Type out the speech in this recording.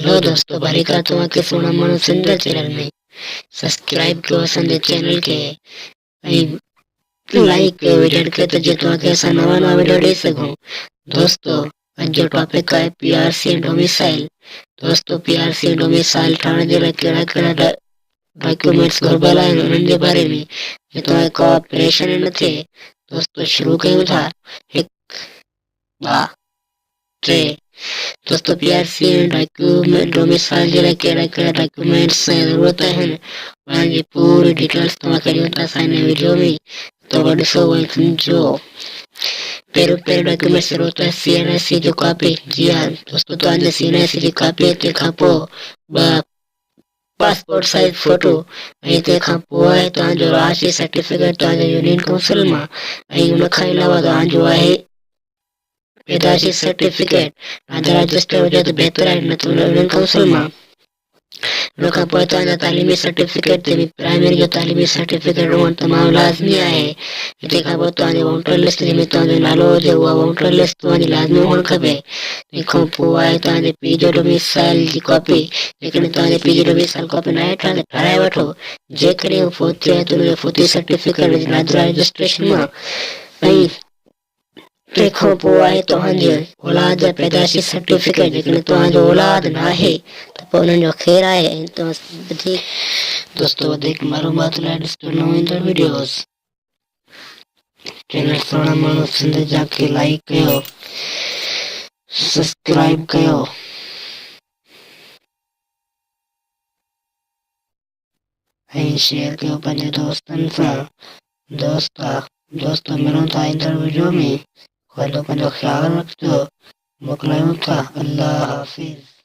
هلو دوستو ڀليڪار توهان کي سهڻا ماڻهو سنڌ چينل ۾ سبسڪرائب ڪيو اسان جي چينل کي ۽ لائيڪ ڪيو ويڊيو کي ته جيئن توهان کي اسان نوان نوان ويڊيو ڏئي سگهون دوستو اڄ جو ٽاپڪ آهي پي آر سي ۽ ڊوميسائل دوستو پي آر سي ۽ ڊوميسائل ٺاهڻ جي لاء ڪهڙا ڪهڙا ڊاڪيومينٽس گهربل آهن انهن جي باري ۾ جيئن توهان کي ڪا پريشاني نه ٿئي دوستو شروع ڪيون ٿا هڪ ٻه ٽي دوستو P R C ۽ document domicile جي لاء ڪهڙا ڪهڙا ڊاڪيومينٽس ۽ ضرورت آهن انهن جي پوري ڊيٽيلس توهان کي ڏيون ٿا اسان هن ويڊيو ۾ توهان ڏسو ۽ سمجهو پهريون پهريون ڊاڪيومينٽ ضرورت آهي سي اين آء سي جو ڪاپي جي ها دوستو توهان جي سي اين آء سي جي ڪاپي تنهن کان پوء ٻه پاسپورٽ سائيز فوٽو ۽ تنهن کان پوء آهي توهان جو رهائشي سرٽيفڪيٽ توهان جي يونين ڪائونسل مان ۽ ان کان علاوه توهان جو آهي پيدائشي سرٽيفڪيٽ توهان جا رجسٽر هجي ته بهتر آهي نه ته يونين ڪائونسل مان ان کان پوء توهان جا تعليمي سرٽيفڪيٽ جنهن ۾ پرائمري جو تعليمي سرٽيفڪيٽ هئڻ تمام لازمي آهي تنهن کان پوء توهان جي ووٽر لسٽ جنهن ۾ توهان جو نالو هجي اها ووٽر لسٽ توهان جي لازمي هئڻ کپي تنهن کان پوء آهي توهان جي پيء جو ڊوميسائل جي ڪاپي جيڪڏهن توهان جي پيء جي ڊوميسائل ڪاپي ناهي ٺهيل ته ٺهرائي وٺو جيڪڏهن هو فوت ٿيو آهي ته ان جو فوتي سرٽيفڪيٽ نادرا رجسٽريشن مان ۽ تنهن کان پوء آهي توهان جي اولاد جا پيدائشي سرٽيفڪيٽ جيڪڏهن توهان جو اولاد ناهي ته پوء انهن جو خير آهي ۽ توهان وڌيڪ دوستو وڌيڪ معلومات لاء ڏسجو نئون ايندڙ وڊيوز. چينل سهڻا ماڻهو سنڌ جا کي لائيڪ ڪيو سبسڪرائيب ڪيو. ۽ شيئر ڪيو پنهنجي دوستن سان دوست دوستو ملون ٿا ايندڙ وڊيو ۾ پنهنجو پنهنجو خيال رکجو موڪلايون ٿا الله حافظ.